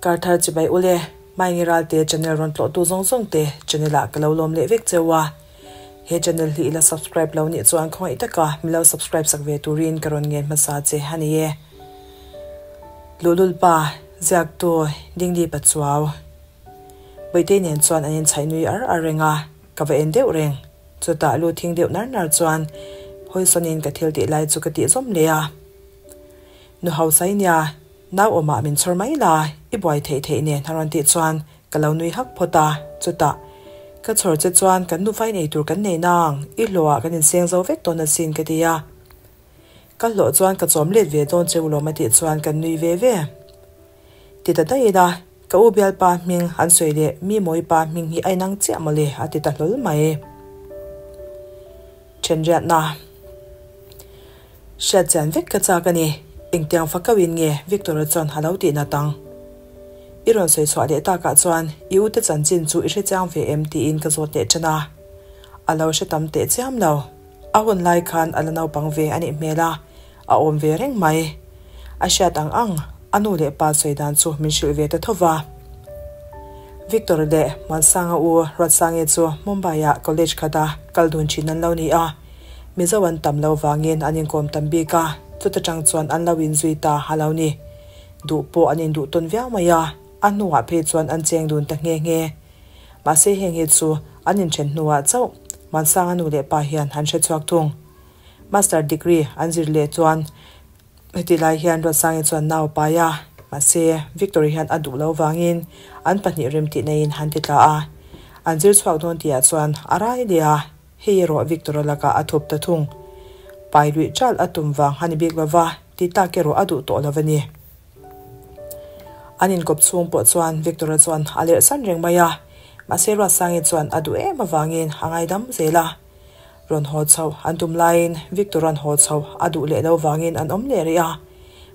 Karthar chibai ule, Maingi Ralte channel rawn tlawhtu zawng zawng te channel ah ka lo lawm leh vek cheu a. He channel hi ila subscribe lo nih chuan khawngaih taka mi lo subscribe sak ve turin ka rawn ngen hmasa che a ni e. Luhlul pa, ziaktu Dingdi Pachuau. Bawihtei nen chuan an inchhaih nui ar ar reng a, ka va en deuh reng. Chutah lu thing deuh nar nar chuan hawisawn in ka thil tih lai chu ka tih zawm leh a. Nu hausa i nia, nau awmah min chhawr mai la, i buai theih theih nen a rawn tih chuan ka lo nui hak phawt a. Chutah ka chhawr che chuan kan nufa in eitur kan nei nang, i hlawhah kan inseng zo vek tawn asin ka ti a. Ka hlawh chuan ka chawm let ve dawn che ulawm a tih chuan kan nui ve ve. Ti ta daih ila, ka u bialpa hming an sawi leh mi mawipa hming hi a inang chiah mawle a ti ta hlawl mai. Thenriatna hriat chian vek ka chak a ni. Engtiang fakauin nge Victor-a chuan a lo tih nat ang? I rawn sawi chhuah leh takah chuan i ute chanchin chu i hre chiang ve em tiin ka zawt leh tan a. A lo hre tam teh chiam lo. A hun lai khan a la naupang ve a nih hmel a, a awm ve reng mai. A hriat ang ang, a nu leh pa sawi dan chu min hrilh ve ta tho va. Victor leh Muansanga u Ruatsangi chu Mumbai-ah college khata kal dun thin an lo ni a, Mizo an tam lo vangin an inkawm tam bik a, chuta tang chuan an lo inzui ta a lo ni. Duh pawh an induh tawn viau mai a, a hnuah phei chuan an cheng dun ta nghe nghe. Mahse heng hi chu an inthen hnuah chauh Muansanga nu leh pa hian an hre chhuak thung. Master degree an zir leh chuan heti lai hian Ruatsangi chuan nau a pai a, mahse Victory hian a duh lo vangin an pahnih rem tih neiin han ti tla a. An zir chhuak dawn tihah chuan a rai leh a, hei erawh Victor-a lakah a thup ta thung. Pai luih ṭalh a tum vang a ni bik lova, ti tak erawh a duh tawh lo a ni. An inkawp chhung pawh chuan Victor-a chuan a lerh san reng mai a, mahse Ruatsangi chuan a duh em avangin a ngaidam zel a. Rawn haw chhoh an tum laiin Victor-a'n haw chhoh a duh leh lo vangin an awm leh rih a,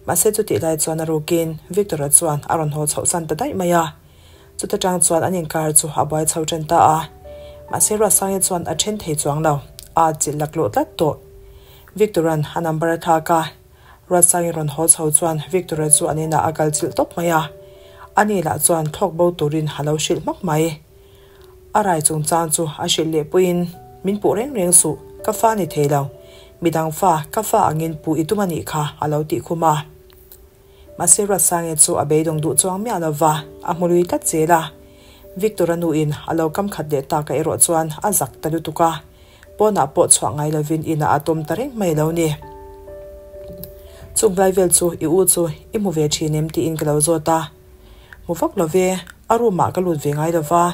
mahse chutih lai chuan a rukin Victor-a chuan a rawn haw chhoh san ta daih mai a. Chuta tang chuan an inkar chu a buai chho tan ta a, mahse Ruatsangi chuan a then thei chuang lo, a chilh laklawh tlat tawh. Victor-a'n a number a thlak a. Ruatsangi rawn haw chho chuan Victor-a chu an inah a kal chilh tawp mai a, ani lah chuan thlawk bo turin a lo hrilh hmak mai. A rai chungchang chu a hrilh leh puiin, Min puh reng reng suh, ka fa ni thei lo. Midang fa, ka fa angin puh i tum a nih kha, a lo tih khum a. Mahse Ruatsangi chu a beidawng duh chuang miah lo va, a hmu lui tlat zel a. Victor-a nuin a lo kam khat leh taka erawh chuan a zak ta lutuk a. Pawnah pawh chhuah ngai lovin inah a tawm ta reng mai lo ni. Chung lai vel chu i u chu i hmu ve thin em tiin ka lo zawt a. Hmu vak lo ve, a room ah ka lut ve ngai lo va.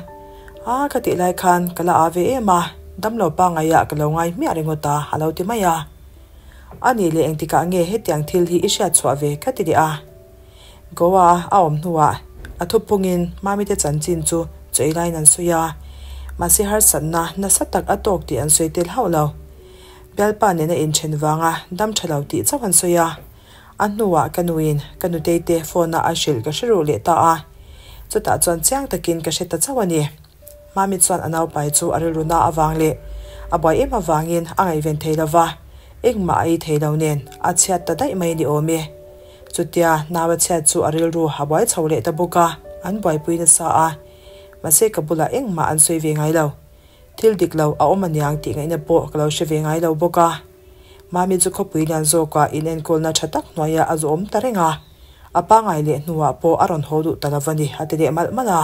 A ka tih lai khan ka la a ve em a, damlo pangaiah ka lo ngai hmiah ringawt a a lo ti mai a. A nih leh engtikah nge hetiang thil hi i hriat chhuah ve ka ti leh a. Goa a awm hnuah a thupungin Mamite chanchin chu chawi laiin an sawi a, mahse harsatna nasa tak a tawk tih an sawi tel hauh lo. Bialpa nena inthen vanga dam tha lo tih chauh an sawi a, a hnuah ka nuin ka nutei te phone-a a hrilh ka hre ruh leh ta a, chutah chuan chiang takin ka hre ta chauh a ni. Mami chuan a naupai chu a rilru na avang leh a buai em avangin a ngaihven thei lo va, engmah a ei thei lo nen a chhiat ta daih mai ni awm e. Chutia nau a chhiat chu a rilru a buai chho leh ta bawk a, an buaipui nasa a. Mahse ka bulah engmah an sawi ve ngai lo. Thil dik lo a awm aniang tih ngaihna pawh ka lo hre ve ngai lo bawk a. Mami chu khawpui lian zawkah inenkawlna tha tak hnuaiah a zawm ta reng a. A pangai leh hnuah pawh a rawn haw duh ta lo va ni a ti leh malh malh a.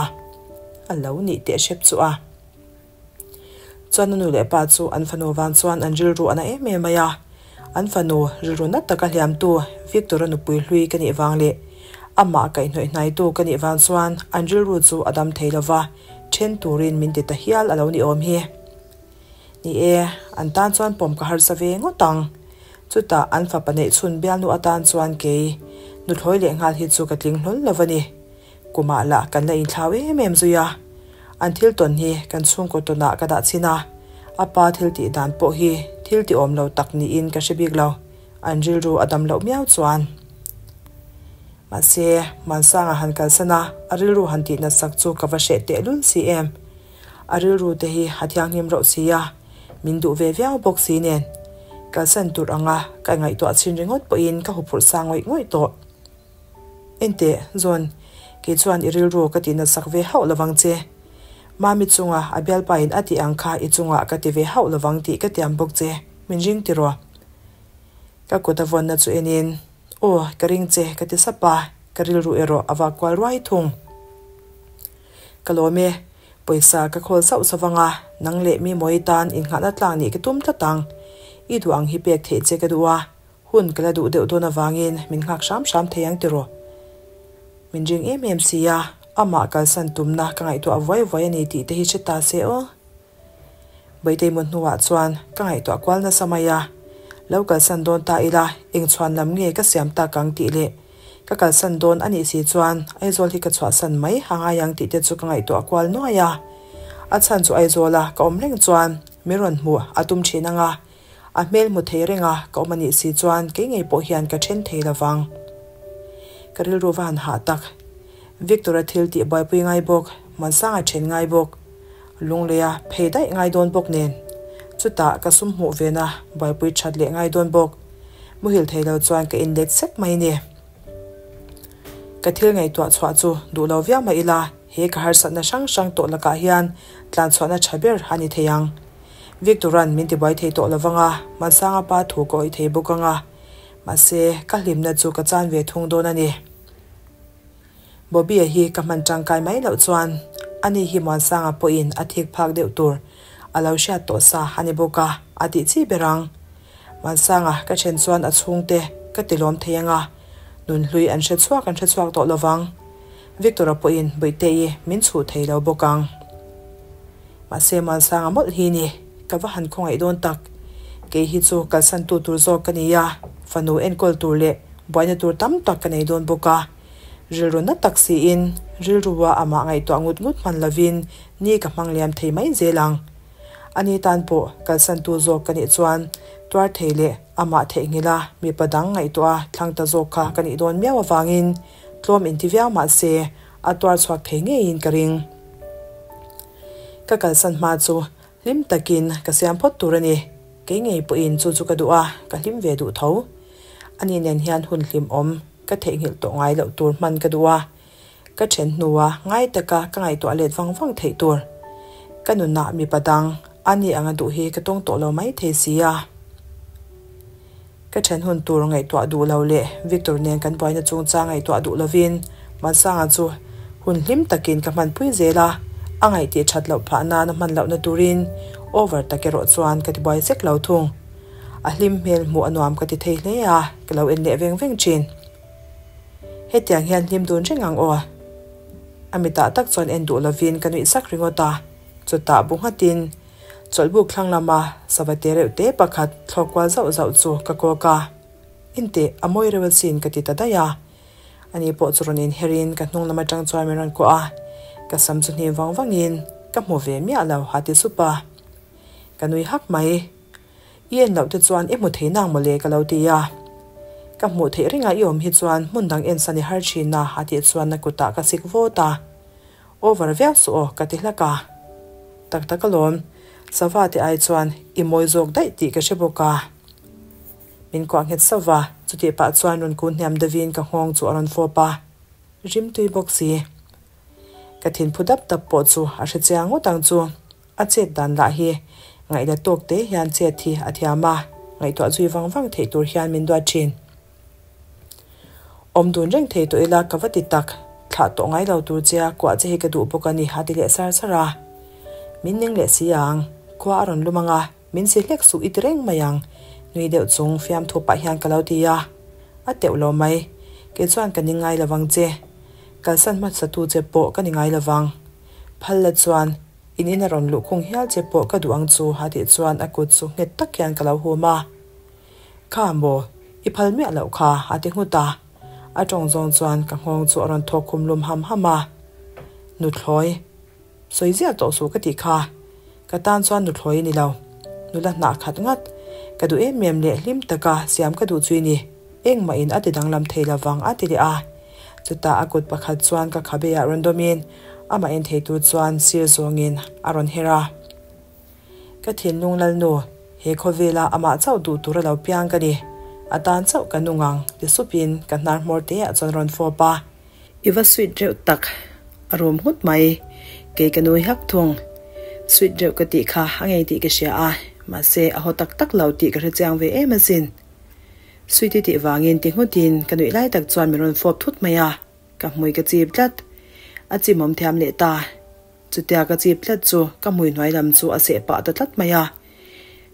A lo nih teh hrep chu a. Chuan a nu leh pa chu an fanu vang chuan an rilru a na em em mai a. An fanu rilru nat taka hliamtu Victor-a nupui hlui ka nih vang leh amah kaihhnawih hnaitu ka nih vang chuan an rilru chu a dam thei lo va, then turin min ti ta hial a lo ni awm hi. Ni e, an tan chuan pawm ka harsa ve ngawt ang. Chutah an fapa neih chhun bialnu atan chuan kei nuthlawi leh nghal hi chu ka tling hlawl lo va ni. Kumah lah kan la inthlau em em zui a, an thil tawn hi kan chhungkaw tawnah ka dah chhin a, a pa thil tih dan pawh hi thil ti awm lo tak niin ka hre bik lo, an rilru a dam loh miau chuan. Mahse, Muansanga han kalsan a, a rilru han tih natsak chu ka va hreh tehlul si em. A rilru te hi a thianghlim rauh si a, min duh ve viau bawk si nen. Kalsan tur anga ka ngaihtuah chhin ringawt pawhin ka huphurh sa ngawih ngawih tawh. Enteh, John, Kei chuan i rilru ka tih natsak ve hauh lovang che. Mami chunga a bialpain a tih ang kha i chungah ka ti ve hauh lovang tih ka tiam bawk che, min ring tiraw? Ka kut a vawnna chu enin, Aw, ka ring che, ka ti sap a, ka rilru erawh a vak kual ruai thung. Ka lawm e, pawisa ka khawl sauh sauh ang a, nang leh mi mawi tan innghahna tlang nih ka tum tlat ang. I duh ang hi pek theih che ka duh a, hun ka la duh deuh dawn avangin min nghak hram hram thei ang tiraw? Min ring em em si a, amah kalsan tumna ka ngaihtuah vuai vuai a ni tih te hi hre ta se aw. Baitei mu hnuah chuan ka ngaihtuah kual nasa mai a, lo kalsan dawn ta ila eng chhuan lam nge ka siam tak ang tih leh ka kalsan dawn a nih si chuan Aizawl hi ka chhuahsan mai a ngai ang tih te chu ka ngaihtuah kual nuai a. A chhan chu Aizawla ka awm reng chuan min rawn hmuh a tum thin ang a, a hmel hmu thei renga ka awm a nih si chuan kei ngei pawh hian ka then thei lo vang. Ka rilru va han hah tak. Victor-a thil tih buaipui ngai bawk, Muansanga then ngai bawk. Lungleia phei daih ngai dawn bawk nen. Chutah ka sum hmuh vena buaipui that leh ngai dawn bawk. Muhil thei lo chuan ka inlet sek mai ni. Ka thil ngaihtuah chhuah chu duh lo viau mah ila, he ka harsatna hrang hrang tawh lakah hian tlan chhuahna tha ber a ni thei ang. Victor-a'n min tibuai thei tawh lo vang a, Mansanga pa thu ka awih thei bawk ang a. Mahse, ka hlimna chu ka chan ve thung dawn a ni. Bobby-a hi ka hman tangkai mai loh chuan ani hi Muansanga pawhin a thik phak deuh tur a lo hriat tawh sa a ni bawk a, a tih chi ber ang. Muansanga ka then chuan a chhungte ka ti lawm thei ang a, nunhlui an hre chhuak an hre chhuak tawh lovang. Victor-a pawhin Bawihte-i min chhuh thei lo bawk ang. Mahse Muansanga mawlh hi ni, ka va han khawngaih dawn tak. Kei hi chu kalsantu tur zawk ka ni a, fanu enkawl tur leh buaina tur tam tak ka nei dawn bawk a. Rilru na tak siin, rilrua amah ngaihtuah ngut ngut hman lovin ni ka hmang liam thei mai zel ang. Ani tan pawh kalsantu zawk ka nih chuan tuar thei leh amah theihnghilh a mipa dang ngaihtuah a thlang ta zawk kha ka nih dawn miau avangin tlawm inti viau mah se a tuar chhuak thei ngeiin ka ring. Ka kalsan hma chu hlim takin ka siam phawt tur a ni. Kei ngei pawhin chu chu ka duh a, ka hlim ve duh tho. Ani nen hian hun hlimawm ka theihnghilh tawh ngai loh tur hman ka duh a, ka then hnua ngai taka ka ngaihtuah let vang vang theih tur. Ka nunah mipa dang a ni anga duh hi ka tawng tawh lo mai thei si a. Ka then hun tur ngaihtuah duh lo leh Victor nen kan buaina chungchang ngaihtuah duh lovin Mansanga chu hun hlim takin ka hmanpui zel a, a ngaihtih that loh phah nana hman lohna turin over tak erawh chuan ka tibuai zek lo thung. A hlim hmel hmuh a nuam ka ti thei hle a, ka lo en leh veng veng thin. Hetiang hian hlim dun reng ang aw. A mitah tak chuan en duh lovin ka nuih sak ringawt a, chutah bu nghatin chawlhbuk thlang lama sava te reuh te pakhat thlawk kual zauh zauh chu ka kawk a, Inteh, a mawi reuh asin ka ti ta daih a. Ani pawh chu rawn inherin ka hnung lam atang chuan min rawn kuah a, ka sam chu hnim vang vangin ka hmu ve miah lo a ti sup a. Ka nui hak mai. I en loh te chuan i hmu thei nang mawle ka lo ti a. Ka hmuh theih ringah i awm hi chuan hmun dang en san i har thin a a tih chuan na kutah ka sik vawt a. Over viau suh aw ka ti hlak a. Tak tak alawm, sava te ai chuan i mawi zawk daih tih ka hre bawk a. Min kuah nghet sauh va, chutih pah chuan rawn kun hniam deuhin ka nghawng chu a rawn fawp a. Rim tui bawk si. Ka thinphu dap dap pawh chu a hre chiang ngawt ang chu. A chet dan lah hi ngaihla tawk te hian chet hi a thiam a, ngaihtuah zui vang vang theih tur hian min duat thin. Awm dun reng thei tawh ila ka va ti tak, thlah tawh ngai lo tur che a kuah che hi ka duh bawk a ni a ti leh sar sar a. Min ning leh si ang, khua a rawn lum ang a, min si hlek suh i ti reng mai ang, nui deuh chung fiamthu pah hian ka lo ti a. A teuh lo mai, kei chuan ka ning ngai lo vang che, kalsan hmasa tu che pawh ka ni ngai lo vang. Phal la chuan In in a rawn luh khung hial che pawh ka duh ang chu a tih chuan a kut chu nghet tak hian ka lo hum a. Kha maw, i phal miah loh kha a ti nghut a. A tawng zawng chuan ka nghawng chu a rawn thawk khum lum ham ham a. Nuthlawi, sawi ziah tawh suh ka tih kha. Ka tan chuan nuthlawi i ni lo. Nula hnah khat ngat, ka duh em em leh hlim taka siam ka duh chu i ni. Engmah in a ti danglam thei lo vang a ti leh a. Chutah a kut pakhat chuan ka khabe ah rawn dawmin amah en thei tur chuan sir zawngin a rawn her a. Ka thinlung lalnu, he khawvela amah chauh duh tur a lo piang ka ni. A tan chauh ka nung ang, ti supin ka hnar hmawr te ah chuan rawn fawp a. I va sweet reuh tak, a rum nghut mai. Kei ka nui hak thung. Sweet reuh ka tih kha a ngei tih ka hria a, mahse a haw tak tak lo tih ka hrechiang ve em asin. Sweet i tih vangin ti nghutin ka nuih lai tak chuan min rawn fawp thut mai a, ka hmui ka chip tlat. A chimawm thiam leh ta. Chutia ka chip tlat chu ka hmui hnuai lam chu a seh pah ta tlat mai a.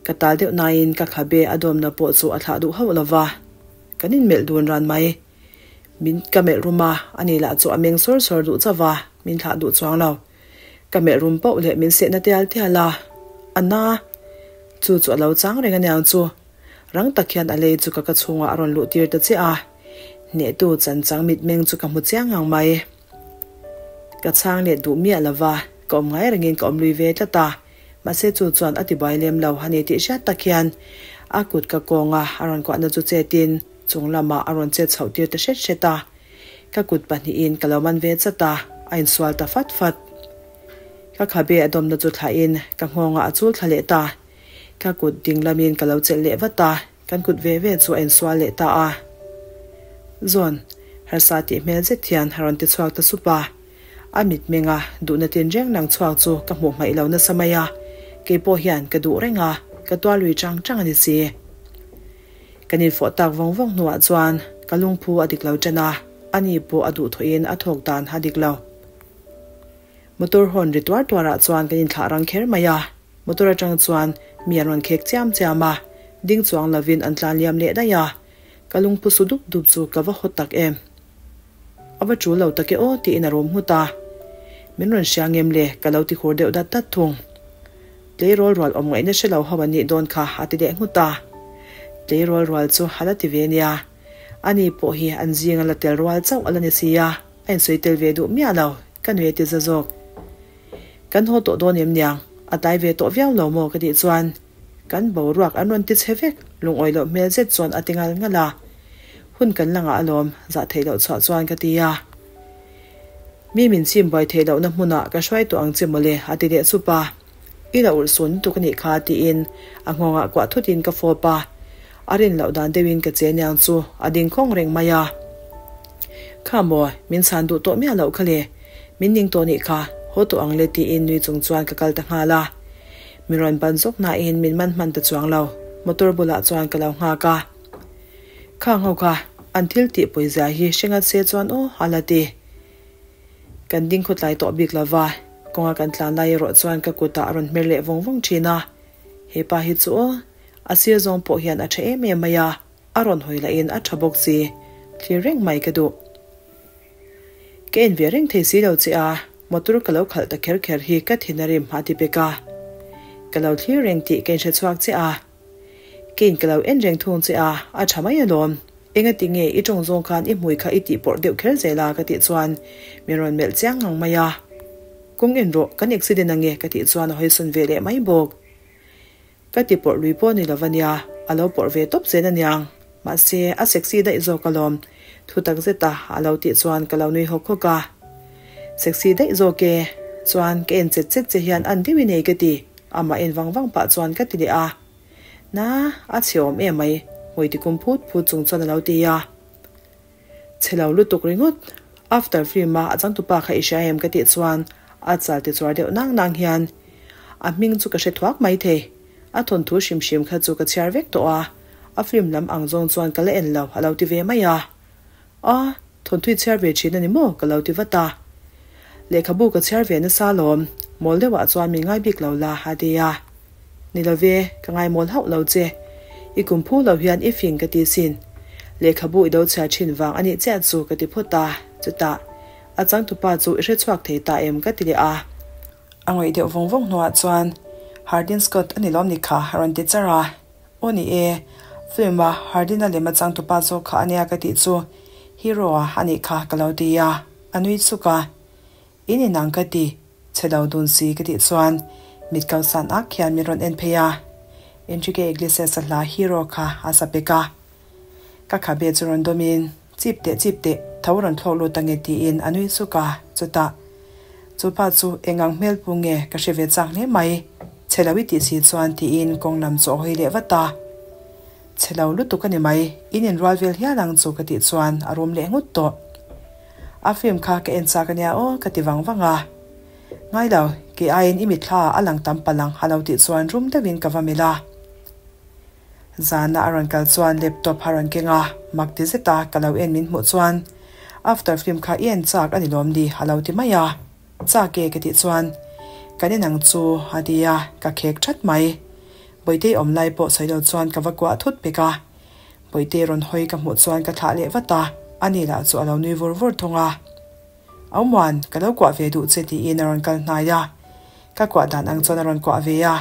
Ka tal deuh nain ka khabe a dawmna pawh chu a thlah duh hauh lo va. Kan inmelh dun ran mai. Min ka melh rum a, ani lah chu a meng sawr sawr duh chauh va, min thlah duh chuang lo. Ka melh rum pauh leh min sehna tial tial a, a na. Chu chu a lo chang reng aniang chu. Rang tak hian a lei chu ka ka chhungah a rawn luh tir ta chiah a, hnehtu chanchang mitmeng chu ka hmu chiang ngang mai. Ka chhang let duh miah lo va, ka awm ngai rengin ka awm lui ve tlat a, mahse chu chuan a ti buai lem lo a ni tih hriat tak hian a kut ka kawnga a rawn kuahna chu chetin chung lamah a rawn chet chhoh tir ta hret hret a, ka kut pahnihin ka lo man ve chat a, a insual ta fat fat. Ka khabe a dawmna chu thlahin ka nghawngah a chul thla leh ta. Ka kut ding lamin ka lo chelh leh vat a, kan kut ve ve chu a insual leh ta a. Zawn, harsa tih hmel zet hian a rawn ti chhuak ta sup a. A mitmenga duhna tinreng lang chhuak chu ka hmuh hmaih lo nasa mai a, kei pawh hian ka duh reng a, ka tual lui chang chang a ni si. Kan infawh tak vawng vawng hnuah chuan ka lungphu a dik lo ṭan a, ani pawh a duhthawhin a thawk dan a dik lo. Motor horn ri tuar tuarah chuan kan inthlah rang kher mai a. Motor atang chuan mi an rawn khek chiam chiam a, ding chuang lovin an tlan liam leh daih a, ka lungpu su dup dup chu ka va hawt tak em. A va tul lo tak e aw tiin a rum nghut a, min rawn hria ngem le ka lo ti hur deuh dat dat thung. Tleirawl rual awm ngaihna hre lo ho an nih dawn kha a ti leh nghut a, tleirawl rual chu a la ti ve nia, ani pawh hi an zinga la tel rual chauh a la ni si a, a insawi tel ve duh miah lo, ka nui a ti za zawk. Kan haw tawh dawn em niang? A tlai ve tawh viau lo maw ka tih chuan kan boruak an rawn ti chhe vek, lungawi loh hmel zet chuan a ti ngal ngal a. Hun kan la ngah alawm, zah theih loh chhuah chuan ka ti a. Mi min chim buai theih lohna hmunah ka hruai tawh ang che mawle a ti leh sup a. I la urh sun lutuk a nih kha tiin a nghawngah kuah thutin ka fawp a. A rin loh dan deuhin ka che niang chu a ding khawng reng mai a. Kha maw, min chhan duh tawh miah loh kha le. Min ning tawh nih kha, haw tawh ang le tiin nui chung chuan ka kal ta nghal a. Mi rawn ban zawk nain min man hman ta chuang lo, motor bulah chuan ka lo nghak a. Khang ho kha, an thil tih pawizia hi hre ngat se chuan aw a la ti. Kan ding khawtlai tawh bik lo va, kawnga kan tlan lai erawh chuan ka kutah a rawn hmer leh vawng vawng thin a. He pa hi chu aw, a sir zawng pawh hian a tha em em mai a, a rawn hawi lahin a tha bawk si, thlir reng mai ka duh. Ka en ve reng thei si lo che a, motor ka lo khalh ta kher kher hi ka thin a rim a ti pek a. Ka lo thlir reng tih ka inhre chhuak che a. Keiin ka lo en reng thung che a, a tha mai alawm. Engati nge i tawng zawng khan i hmui kha i tih pawrh deuh kher zel a ka tih chuan min rawn melh chiang ngang mai a. Kawng en rawh, kan accident ange ka tih chuan a hawisawn ve leh mai bawk. Ka ti pawrh lui pawh ni lo a nia, a lo pawrh ve tawp zel aniang. Mahse, a sexy daih zawk alawm, thu tak zeta a lo tih chuan ka lo nui hawk hawk a. Sexy daih zawk e, chuan ka en chet chet che hian an deuh i nei ka ti, amah en vang vang pah chuan ka ti leh a. Na, a chhe awm em mai, hmui ti kum phut phut chung chuan a lo ti a. Chhe lo lutuk ringawt. After film a a changtupa kha i hria em ka tih chuan a chal ti chuar deuh nang nang hian a hming chu ka hre thuak mai thei. A thawnthu hrim hrim kha chu ka chhiar vek tawh a, a film lam ang zawng chuan ka la en lo a lo ti ve mai a. A, thawnthu i chhiar ve thin a ni maw ka lo ti vat a. Lehkhabu ka chhiar ve nasa alawm, mawl deuhah chuan min ngai bik lo la a ti a. Ni lo ve, ka ngaimawl hauh lo che. I kum phu lo hian i fing ka ti sin. Lehkhabu i do chhiar thin vang a nih chiah chu ka ti phawt a, chutah a changtupa chu i hrechhuak thei ta em ka ti leh a. A ngawih deuh vawng vawng hnuah chuan Hardin Scott a ni lawm ni kha a rawn ti char a. Aw ni e, film a Hardin-a lem a changtupa zawk kha a nia ka tih chu hero-a a nih kha ka lo ti a, a nui chuk a. In inang ka ti, chhe lo dun si ka tih chuan mit kal san ak hian min rawn en phei a. Enrique Iglesias a hla Hero kha a sa pek a. Ka khabe chu rawn dawmin chip teh chip teh tho rawn thlawk lut ange tiin a nui suk a, chutah chu pa chu eng ang hmel pu nge ka hre ve chak hle mai, chhe lo i tih si chuan tiin kawng lam chu a hawi leh vat a. Chhe lo lutuk a ni mai, in inrual vel hial ang chu ka tih chuan a rum leh nghut tawh. A film kha ka en chak ania aw ka ti vang vang a. Ngai lo, kei aiin i mitthla a lang tam palh ang a lo tih chuan rum deuhin ka va melh a. Zana a rawn kal chuan laptop a rawn keng a, mak ti zeta ka lo en min hmuh chuan After film kha i en chak a ni lawm ni a lo ti mai a. Chak e ka tih chuan Kan en ang chu a ti a, ka khek that mai. Bawitei awm lai pawh sawi lo chuan ka va kuah thut pek a. Bawitei rawn hawi ka hmuh chuan ka thlah leh vat a, ani lah chu a lo nui vur vur thung a. Aumuan, ka lo kuah ve duh che tiin a rawn kal hnai a. Ka kuah dan ang chuan a rawn kuah ve a.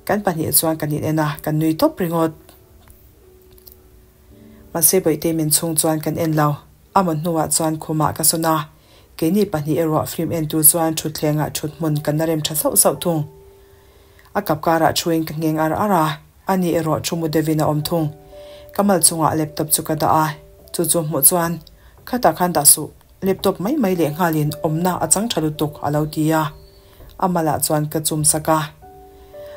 Kan pahnih chuan kan inen a, kan nui tawp ringawt. Mahse Bawihte min chhung chuan kan en lo. A maw hnuah chuan khumah ka sawn a. Keini pahnih erawh film en tur chuan thutthlengah thut hmun kan la rem tha sauh sauh thung. A kap karah thuin ka ngheng ar ar a, ani erawh thu mu deuhin a awm thung. Ka mal chungah laptop chu ka dah a, chu chu hmuh chuan, Khatah khan dah suh. Laptop mai mai leh nghalin awmna a chang tha lutuk a lo ti a, a malah chuan ka chum sak a.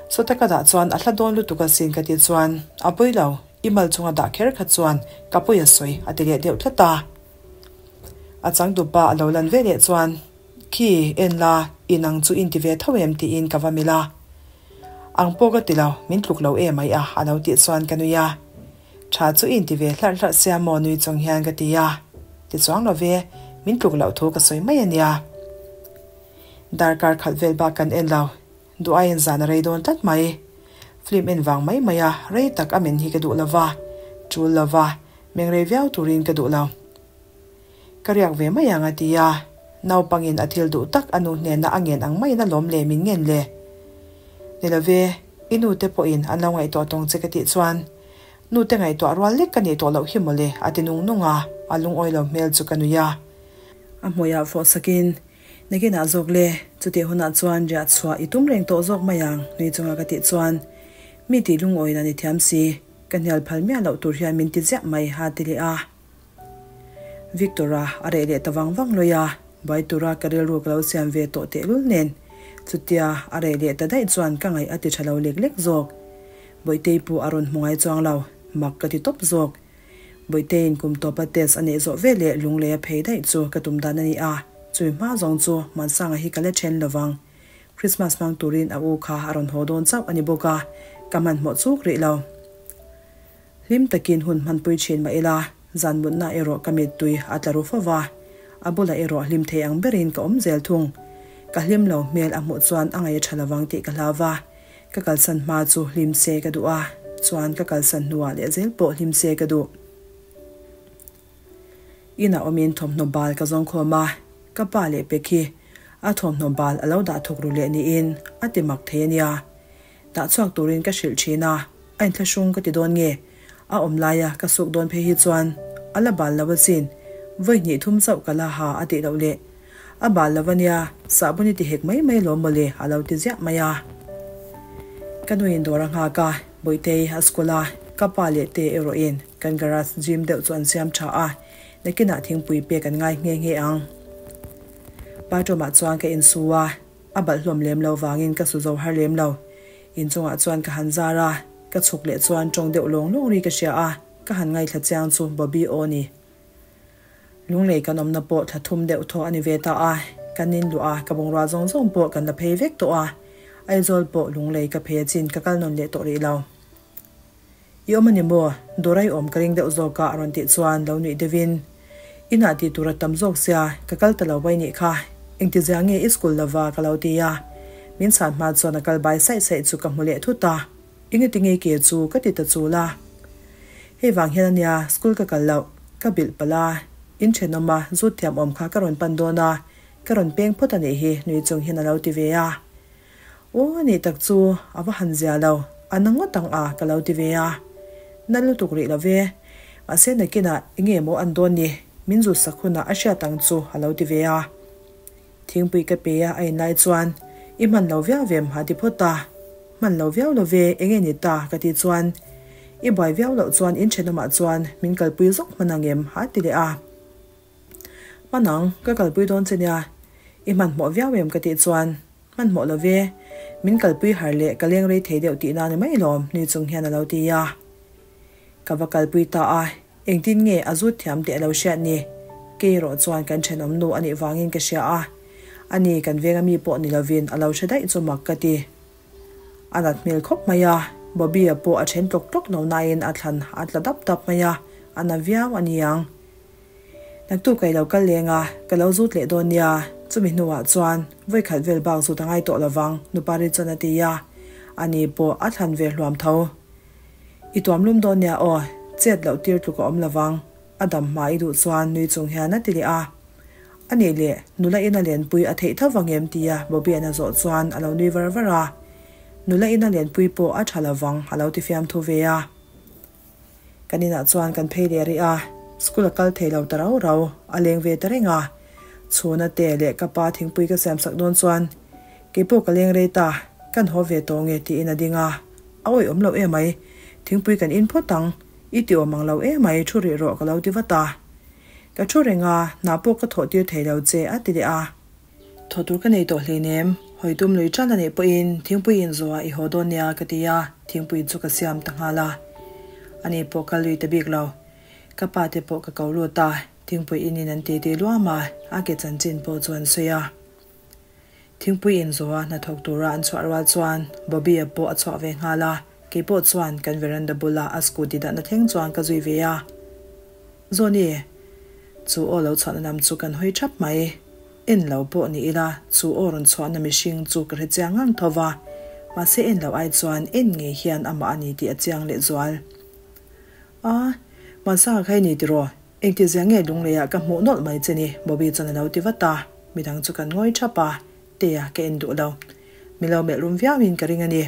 Sawta ka dah chuan a hla dawn lutuk asin ka tih chuan, A pawi lo, i mal chunga dah kher kha chuan ka pawi a sawi a ti leh deuh tlat a. A changtupa a lo lan ve leh chuan, Khi, en la, in ang chu in ti ve tho em tiin ka va milh a. Ang pawh ka ti lo, min tluk lo em ai a a lo tih chuan ka nui a. Tha chu in ti ve hlarh hlarh sia maw nui chung hian ka ti a, ti chuang lo ve, min tluk loh thu ka sawi mai a nia. Darkar khat vel bak kan en lo, duh aiin zan a rei dawn tlat mai. Film en vang mai mai a, rei tak a men hi ka duh lo va, tul lo va, meng rei viau turin ka duh lo. Ka riak ve mai ang a ti a, naupangin a thil duh tak a nu hnena a ngen ang maiin a lawm le min ngen le. Ni lo ve, i nu te pawhin an lo ngaihtuah tawng che ka tih chuan, Nu te ngaihtuah rual lek ka nih tawh loh hi mawle a ti nung nung a, a lungawi lo hmel chu ka nui a. A hmuiah fawh sakin, Nakinah zawk le, chutih hunah chuan riah chhuah i tum reng tawh zawk mai ang nui chunga ka tih chuan, Mi tih lungawiin a ni thiam si, ka hnial phal miah loh tur hian min ti ziah mai a ti leh a. Victor-a a reh leh ta vang vang lawi a, buai tura ka rilru ka lo siam ve tawh tehlul nen, chutia a reh leh ta daih chuan ka ngaih a ti tha lo lek lek zawk. Bawihtei pawh a rawn hmu ngai chuang lo, mak ka ti tawp zawk. Bawihteiin kum tawpa test a neih zawh veleh lunglei a phei daih chu ka tum dan a ni a, chumi hma zawng chu Hmansanga hi ka la then lovang. Christmas hmang turin a u kha a rawn haw dawn chauh a ni bawk a, ka hmanhmawh chuk rih lo. Hlim takin hun hmanpui thin mah ila, zan mutna erawh ka mittui a tla ru fo va, a bulah erawh hlim thei ang berin ka awm zel thung. Ka hlim lo hmel a hmuh chuan a ngaih a tha lovang tih ka hlau va, ka kalsan hma chu hlim se ka duh a, chuan ka kalsan hnuah leh zel pawh hlim se ka duh. Inah awmin thawmhnaw bal ka zawng khawm a, ka pa leh pek hi a thawmhnaw bal a lo dah thawk ru leh niin a ti mak thei a nia. Dah chhuak turin ka hrilh thin a, a inthlahrung ka ti dawn nge? A awm laia ka suk dawn phei hi chuan a la bal lo asin, vawi hnih thum chauh ka la ha a tih loh leh. A bal lo a nia, sahbawn i ti hek mai mai lawm mawle a lo ti ziah mai a. Ka nuin dawr a nghak a, Bawihtei a school a, ka pa leh te erawhin kan garage gym deuh chu an siam tha a, nakinah thingpui pek an ngai nghe nghe ang. Bathroom ah chuan ka insu a. A balh hlawm lem lo vangin ka su zo har lem lo. Inchungah chuan ka han zar a, ka chhuk leh chuan tawng deuh lawng lawng ri ka hria a, ka han ngaithla chiang chu Bobby aw ni. Lunglei kan awmna pawh thla thum deuh thaw a ni ve ta a, kan in luah a, ka bungrua zawng zawng pawh kan la phei vek tawh a, Aizawl pawh Lunglei ka phei achin ka kal nawn leh tawh rih lo. I awm a ni maw? Dawr a i awm ka ring deuh zawk a a rawn tih chuan lo nuih deuhin, Inah tih tur a tam zawk sia, ka kal ta lo vai nih kha. Engtizia nge i school lova ka lo ti a. Min chhan hma chuan a kal bai saih saih chu ka hmu leh thut a. Engati nge ke chu ka ti ta chul a. Hei vang hian a nia school ka kal loh, ka bilh palh a. In thenawm a zut thiam awm kha ka rawn pan dawn a, ka rawn peng phawt a nih hi nui chung hian a lo ti ve a. Aw a nih tak chu a va han zia lo, a na ngawt ang a ka lo ti ve a. Na lutuk rih lo ve. Mahse nakinah enge maw an dawn ni, min zut sak hunah a hriat ang chu a lo ti ve a. Thingpui ka pe a a inlai chuan i hman lo viau vem ha ti phawt a. Hman lo viau lo ve enge ni ta ka tih chuan i buai viau loh chuan in thenawmah chuan min kalpui zawk hman ang em ha ti leh a. Hman ang, ka kalpui dawn che nia. I hmanhmawh viau em ka tih chuan, Hmanhmawh lo ve, min kalpui har leh ka leng rei thei deuh tihna ni mai lawm nui chung hian a lo ti a. Ka va kalpui ta a, engtin nge a zut thiam teh a lo hriat ni. Kei erawh chuan kan thenawm nu a nih vangin ka hria a, ani kan venga mi pawh ni lovin a lo hre daih chu mak ka ti. A nat hmel khawp mai a, Bobby-a pawh a then tlawk tlawk lo nain a thlan a tla dap dap mai a, a na viau a ni ang. Naktuk ka i lo kal leng a, ka lo zut leh dawn nia, chumi hnuah chuan vawikhat vel bak zut a ngai tawh lovang, Nupari chuan a ti a, ani pawh a thlan ve hluam tho. I tuam lum dawn nia aw, chet loh tir tluk a awm lovang, a dam hma i duh chuan nui chung hian a ti leh a. A nih leh, nula ina lenpui a theih tho vang em tia Bobby-a'n a zawh chuan a lo nui var var a. Nula ina lenpui pawh a tha lovang a lo ti fiamthu ve a. Kan inah chuan kan phei leh rih a, school a kal thei lo ta rau rau, a leng ve ta reng a. Chhuna te leh ka pa thingpui ka siam sak dawn chuan keipawh ka leng rei ta, kan haw ve tawh nge tiin a ding a. A awih awm lo emai, thingpui kan in phawt ang, i ti awm ang lo emai thu rih rawh ka lo ti vat a. Ka thu reng a, hna pawh ka thawh tir thei lo che a ti leh a. Thawh tur ka nei tawh hleinem, hawi tum lui tan a neih pawhin thingpui in zawh ah i haw dawn nia ka ti a, thingpui chu ka siam ta nghal a. Ani pawh ka lui ta bik lo. Ka pa te pawh ka ko lut a, thingpui in in an ti ti luam a, a ke chanchin pawh chu an sawi a. Thingpui in zawh a hnathawk tura an chhuah rual chuan Bobby-a pawh a chhuah ve nghal a, keipawh chuan kan veranda bula a scooty dahna thleng chuan ka zui ve a. Zawni, chu aw lo chhuahna lam chu kan hawi thap mai. En lo pawh ni ila, chu aw rawn chhuahna mihring chu ka hre chiang ngang tho va, mahse en lo ai chuan en ngei hian amah a ni tih a chiang lehzual. A, Hmansanga kha i ni tiraw? Engti zia nge lungleiah ka hmuh nawlh mai che ni? Bobby chuan a lo ti vat a, midang chu kan ngawi thap a, Tea ka en duh lo. Mi lo melh rum viauin ka ring a ni.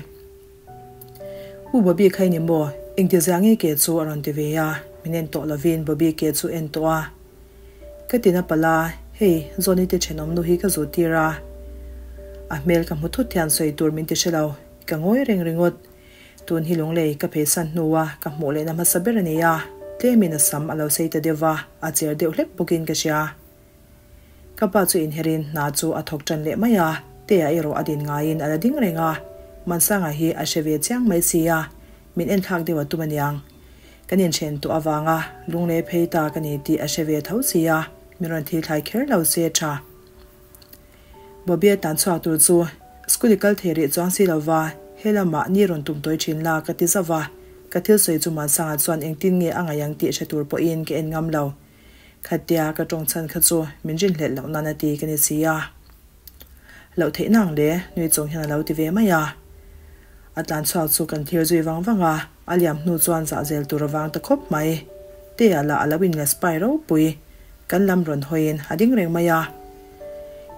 U Bobby kha i ni maw? Engti zia nge ke chu a rawn ti ve a, min en tawh lovin Bobby ke chu en tawh a. Ka tina palh a, hei Johnny te thenawm nu hi ka zut tir a. A hmel ka hmu thut hian sawi tur min ti hre lo, ka ngawi reng ringawt. Tun hi lunglei ka pheisan hnua ka hmuh lehna hmasa ber a ni a, tlemin a sam a lo sei ta deuh va, a cher deuh hlek bawkin ka hria. Ka pa chu inherin hna chu a thawk tan leh mai a, Tea erawh a din ngaiin a la ding reng a, Mansanga hi a hre ve chiang mai si a, min enthlak deuh a tum aniang. Kan inhren tawh avanga lunglei phei ta ka ni tih a hre ve tho si a, min rawn thil thlai kher lo se tha. Bobby-a tan chhuak tur chu school i kal thei rih chuang si lo va, he lamah ni rawn tum tawi thin la ka ti zauh va, ka thil sawi chu Mansanga chuan engtin nge a ngaih ang tih hre tur pawhin ka en ngam lo. Khatia ka tawng chhan kha chu min rinhlelh loh nan a ti ka ni si a. Loh theih nang le, nui chung hian a lo ti ve mai a. A tlan chhuak chu kan thlir zui vang vang a, a liam hnu chuan zah zel tur a vang ta khawp mai. Tea lah a lo inla spy ropui. Kan lam rawn hawiin a ding reng mai a.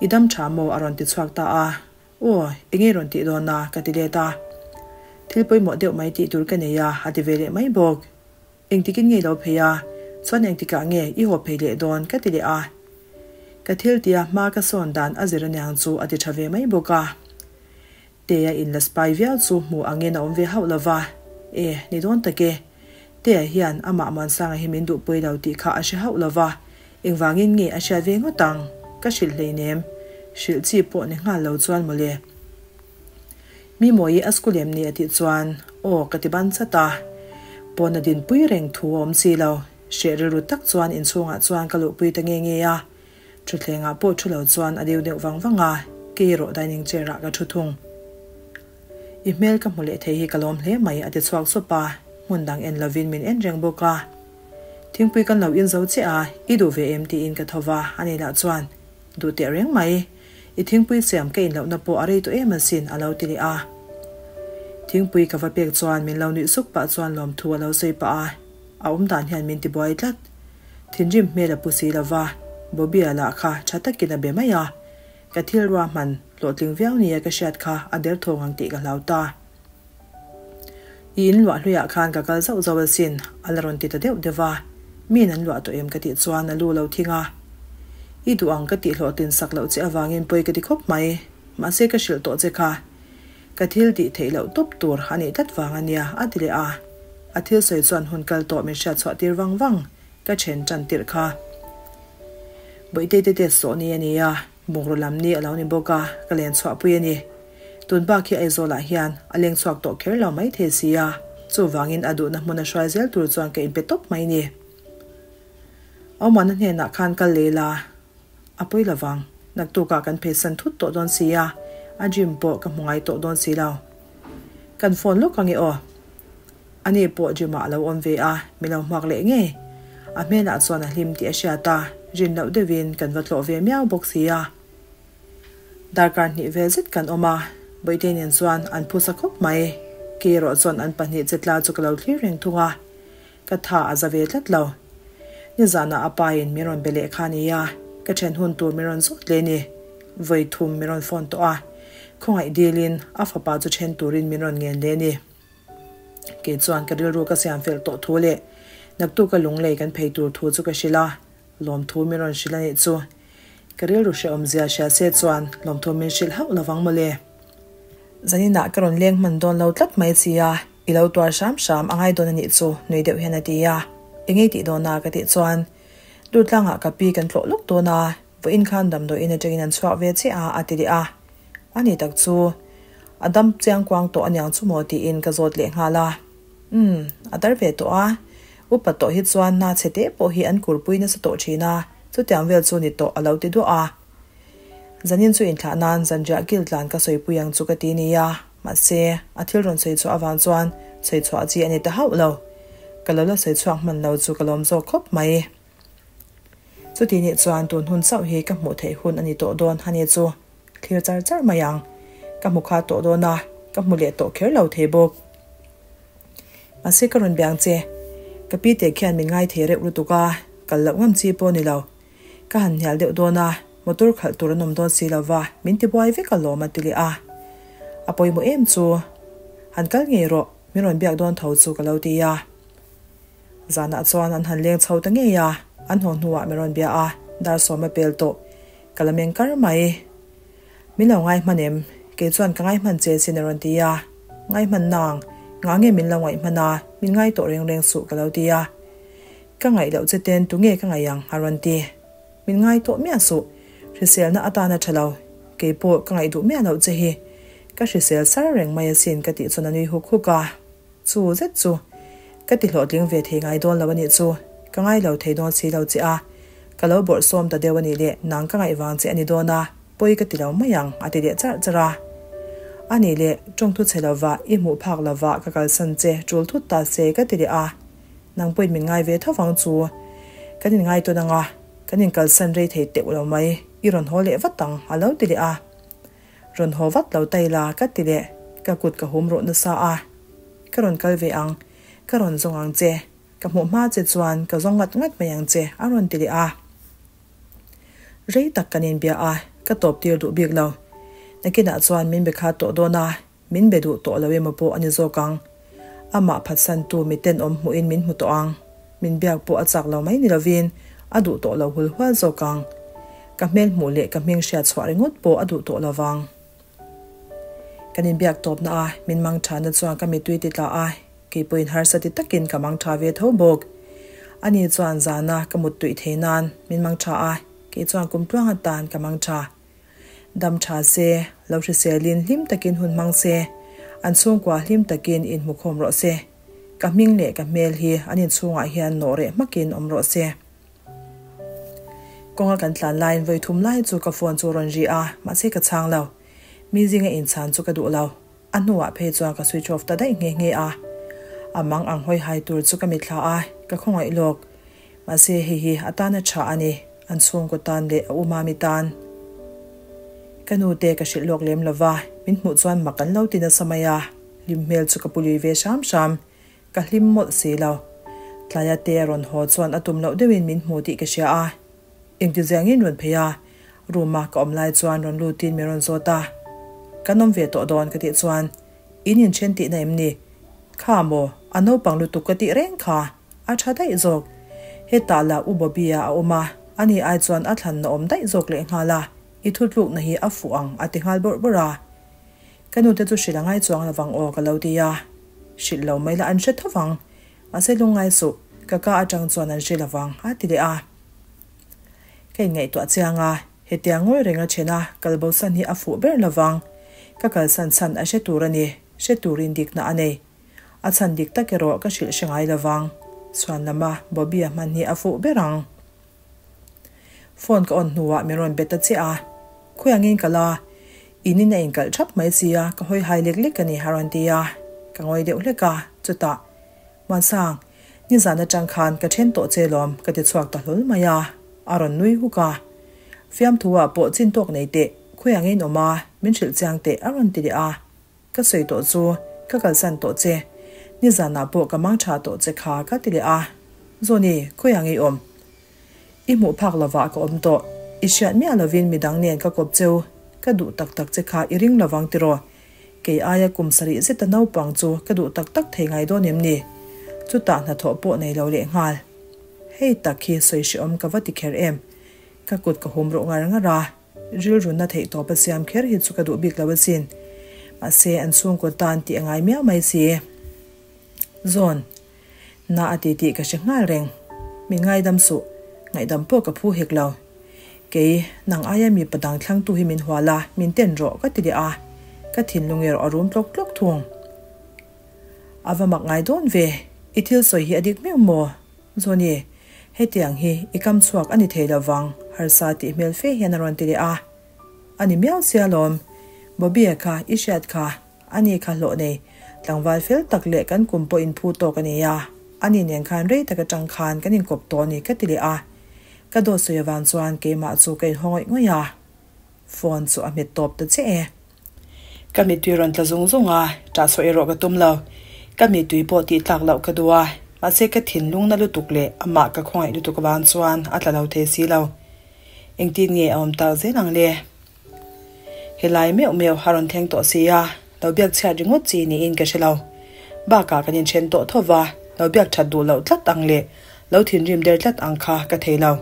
I dam tha maw? a rawn ti chhuak ta a. Aw, enge rawn tih dawn a? ka ti let a. Thil pawimawh deuh mai tih tur ka nei a, a ti ve leh mai bawk. Engtikin nge i lo phei a? Chuan engtikah nge i haw phei leh dawn? ka ti leh a. Ka thil tia hma ka sawn dan a zir aniang chu a ti tha ve mai bawk a. Tea in la spy viau chu hmuh angin a awm ve hauh lo va. E, ni dawn tak e. Tea hian amah Muansanga hi min duhpui lo tih kha a hre hauh lo va. Engvangin nge a hriat ve ngawt ang? Ka hrilh hleinem. Hrilh chi pawh ni nghal lo chuan mawle. Mi mawi a school em ni a tih chuan aw ka ti ban chat a. Pawn a dinpui reng thu a awm si lo. Hreh rilru tak chuan inchhungah chuan ka luhpui ta nge nge a. Thutthlengah pawh thu lo chuan a deuh deuh vang vang a, kei erawh dining chair ah ka thu thung. I hmel ka hmu leh thei hi ka lawm hle mai a ti chhuak sup a, hmun dang en lovin min en reng bawk a. Thingpui kan lo in zo chiah a, i duh ve em tiin ka tho va, ani lah chuan duh teh reng mai. I thingpui siam ka in lohna pawh a rei tawh em asin a lo ti leh a. Thingpui ka va pek chuan min lo nuih suk pah chuan lawmthu a lo sawi pah a, a awm dan hian min ti buai tlat. Thinrim hmel a pu si lo va, Bobby-a lah kha tha takin a be mai a, ka thil ruahman hlawhtling viau nia ka hriat kha a derthawng ang tih ka hlau ta. I in luah hluiah khan ka kal zauh zauh asin, a la rawn ti ta deuh deuh va, miin an luah tawh em ka tih chuan a lu lo thing a. I duh ang ka tih hlawhtlin sak loh che avangin pawi ka ti khawp mai, mahse ka hrilh tawh che kha. Ka thil tih theih loh tawp tur a nih tlat vang a nia, a ti leh a. A thil sawi chuan hun kal tawh min hriat chhuah tir vang vang, ka then tan tirh kha. Bawihte te test zawh ni a ni a, bungraw lam ni a lo ni bawk a, ka len chhuah pui a ni. Tun bak hi Aizawl ah hian a leng chhuak tawh kher lo mai thei si a, chuvangin a duhna hmun a hruai zel tur chuan ka inpe tawp mai ni. Awmana hnenah khan kal leh la, a pawi lovang. Naktukah kan pheisan thut tawh dawn si a, a gym pawh ka hmu ngai tawh dawn si lo. Kan phone lawk ange aw. Ani pawh gym ah a lo awm ve a, mi lo hmuak leh ngei. A hmelah chuan a hlim tih a hriat a, rin loh deuhin kan va tlawh ve miau bawk si a. Darkar hnih vel zet kan awm a, Bawihte nen chuan an phusa khawp mai. Kei erawh chuan an pahnih che tla chu ka lo thlir reng thung a, ka tha a za ve tlat lo. Nizanah a pain min rawn be leh kha nia, ka then hun tur min rawn zawt leh ni. Vawi thum min rawn phone tawh a, khawngaih dilin a fapa chu then turin min rawn ngen leh ni. Kei chuan ka rilru ka siam fel tawh thu leh naktuka lunglei kan phei tur thu chu ka hrilh a, lawmthu min rawn hrilh a nih chu. Ka rilru hrehawmzia hria se chuan lawmthu min hrilh hauh lovang mawle. Zaninah ka rawn leng hman dawn lo tlat mai sia, i lo tuar hram hram a ngai dawn a nih chu nui deuh hian a ti a. Eng ei tih dawn a ka tih chuan Durtlangah ka pi kan tlawh lawk dawn a, vawiin khan damdawiin atangin an chhuak ve chiah a a ti leh a. A ni tak chu a dam chiang kuang tawh aniang chu maw tiin ka zawt leh nghal a. Umm, a dar ve tawh a. Upa tawh hi chuan hna chhe te pawh hi an kurpui nasa tawh thin a, chutiang vel chu ni tawh a lo ti duah a. Zanin chu inthlah nan zanriah kil tlan ka sawipui ang chu ka ti nia, mahse, a thil rawn sawi chhuah avang chuan sawi chhuah chi a ni ta hauh lo. Ka lo la sawi chhuak hman lo chu ka lawm zawk khawp mai. Chuti nih chuan tun hun chauh hi ka hmuh theih hun a ni tawh dawn a ni chu thlir char char mai ang. Ka hmu kha tawh dawn a, ka hmu leh tawh kher lo thei bawk. Mahse ka rawn biang che, ka pi te khian min ngai thei reuh lutuk a, kal loh ngam chi pawh a ni lo. Ka han hnial deuh dawn a, motor khalh tur an awm dawn si lo va, min tibuai vek alawm a ti leh a. A pawimawh em chu, han kal ngei rawh, min rawn biak dawn tho chu ka lo ti a. Zanah chuan an han leng chho ta ngei a, an haw hnuah min rawn bia a, dar sawm a pel tawh. Ka la meng kar mai. Min lo ngai hman em? Kei chuan ka ngai hman che sin a rawn ti a. Ngai hman nang, ngah nge min lo ngaih hman a, min ngai tawh reng reng suh ka lo ti a. Ka ngaih loh che ten tu nge ka ngaih ang a rawn ti. Min ngai tawh miah suh, hriselna atana tha lo, kei pawh ka ngaih duh miah loh che hi. Ka hrisel sar reng mai asin ka tih chuan a nui huk huk a. Chu zet chu ka ti hlawhtling ve thei ngai dawn lo a nih chu, ka ngai lo thei dawn si lo che a, ka lo bawrhsawm ta deuh a nih leh nang ka ngaih vang che a ni dawn a, pawi ka ti lo mai ang a ti leh charh charh a. A nih leh tawngthu chhe lova i hmuh phak lova ka kalsan che tul thut ta se ka ti leh a, nang pawhin min ngai ve tho vang chu kan inngai tawn ang a, kan inkalsan rei thei teuh lo mai, i rawn haw leh vat ang a lo ti leh a. Rawn haw vat lo ta ila ka ti leh, ka kut ka hum ruh nasa a. Ka rawn kal ve ang, ka rawn zawng ang che, ka hmuh hma che chuan ka zawng ngat ngat mai ang che a rawn ti leh a. Rei tak kan inbia a, ka tawp tir duh bik lo. Nakinah chuan min be khat tawh dawn a, min be duh tawh lo emaw pawh a ni zawk ang. Amah phatsantu miten awm hmuhin min hmu tawh ang. Min biak pawh a chak lo mai ni lovin a duh tawh lo hul hual zawk ang. Ka hmel hmuh leh ka hming hriat chhuah ringawt pawh a duh tawh lo vang. Kan inbiak tawpna a min mang thana chuan ka mittui ti tla a, kei pawhin harsa ti takin ka mang tha ve tho bawk. Ani chuan zana ka muttuih thei nan min mang tha a, kei chuan kum tluang atan ka mang tha. Dam tha se, lo hriselin hlim takin hun hmang se, an chhungkua hlim takin inhmukhawm rawh se. Ka hming leh ka hmel hi an inchhungah hian nawh reh hmakin awm rawh se. Kawnga kan tlan laiin vawi thum lai chu ka phone chu a rawn ri a, mahse ka chhang lo. Mi zinga inchhan chu ka duh lo. A hnuah phei chuan ka switch off ta daih nghe nghe a. A mang ang hawi hai tur chu ka mitthla a, ka khawngaih lawk. Mahse hei hi a tan a tha a ni, an chhungkaw tan leh a umami tan. Ka nu te ka hrilh lawk lem lova, min hmuh chuan mak an lo ti nasa mai a. Hlim hmel chu ka pu lui ve hram hram, ka hlim mawlh si lo. Tlaia te a rawn haw chuan a tum loh deuhin min hmu tih ka hria a. Engti ziangin rawn phei a, room a ka awm lai chuan rawn lutin min rawn zawt a. Kan awm ve tawh dawn ka tih chuan, In inthen tihna em ni? Kha maw, a naupang lutuk ka tih reng kha, a tha daih zawk. Hetah lah U Bobby-a a awm a, ani ai chuan a thlanna awm daih zawk lehnghal a, i thutlukna hi a fuh ang a ti nghal bawrh bawrh a. Ka nute chu hrilh a ngai chuang lovang aw ka lo ti a, hrilh lo mai la an hre tho vang, mahse lungngai suh, ka ka atang chuan an hre lovang a ti leh a. Ka inngaihtuah chiang a, hetiang ngawi reng a then a, kal bosan hi a fuh ber lovang, ka kalsan chhan a hre tur a ni, hre turin dikna a nei. A chhan dik tak erawh ka hrilh hre ngai lovang, chhuan lama Bobby-a hman hi a fuh ber ang. Phone ka on hnuah min rawn be ta chiah a, Khawiangin ka la, in in a inkalh thap mai sia, ka hawi hai lek lek a ni a rawn ti a, ka ngawi deuh hlek a, chutah, Muansang, nizan atang khan ka then tawh che lawm ka ti chhuak ta hlawl mai a, a rawn nui huk a. Fiamthu ah pawh chin tawk nei teh, khawiangin awm a, min hrilh chiang teh a rawn ti leh a. Ka sawi tawh chu, ka kalsan tawh che. Nizanah pawh ka mang tha tawh che kha ka ti leh a. Zawni, khawiang i awm? I hmuh phak lovah ka awm tawh. I hriat miah lovin midang nen ka kawp cheu. Ka duh tak tak che kha i ring lovang tiraw? Kei aia kum sarih zeta naupang chu ka duh tak tak thei ngai dawn em ni? Chutah hnathawh pawh nei lo lehnghal. Hei tak hi sawi hrehawm ka va ti kher em? Ka kut ka hum ruh ngar ngar a. Rilrunna theih tawp a siam kher hi chu ka duh bik lo asin. Mahse an chhungkaw tan tih a ngai miau mai si. Zawn. Na a ti tih ka hre nghal reng. Min ngaidam suh. Ngaihdam pawh ka phu hek lo. Kei, nang aia mipa dang thlangtu hi min hual a, min ten rawh ka ti leh a. Ka thinlung erawh a rum tlawk tlawk thung. A va mak ngai dawn ve. I thil sawi hi a dik meuh maw? Zawni, hetiang hi i kam chhuak a ni thei lo vang, harsa tih hmel fe hian a rawn ti leh a. A ni miau sia lawm. Bobby-a kha i hriat kha, ani kha hlawh nei, tlangval fel tak leh kan kum pawh inphu tawk a ni a, ani nen khan rei tak atang khan kan inkawp tawh a ni ka ti leh a. Ka dawt sawi avang chuan keimah chu ka inhaw ngawih ngawih a. Phone chu a hmet tawp ta che e. Ka mittui rawn tla zung zung a, ṭah chhuah erawh ka tum lo. Ka mittui pawh tih tlak loh ka duh a, mahse ka thinlung na lutuk leh amah ka khawngaih lutuk avang chuan a tla lo thei si lo. Engtin nge a awm tak zel ang le? Helai meuh meuh a rawn thleng tawh si a, lo biak chhiat ringawt chi niin ka hre lo. Bakah kan inṭhen tawh tho va, lo biak ṭhat duh loh tlat ang leh lo thinrim der tlat ang kha ka thei lo.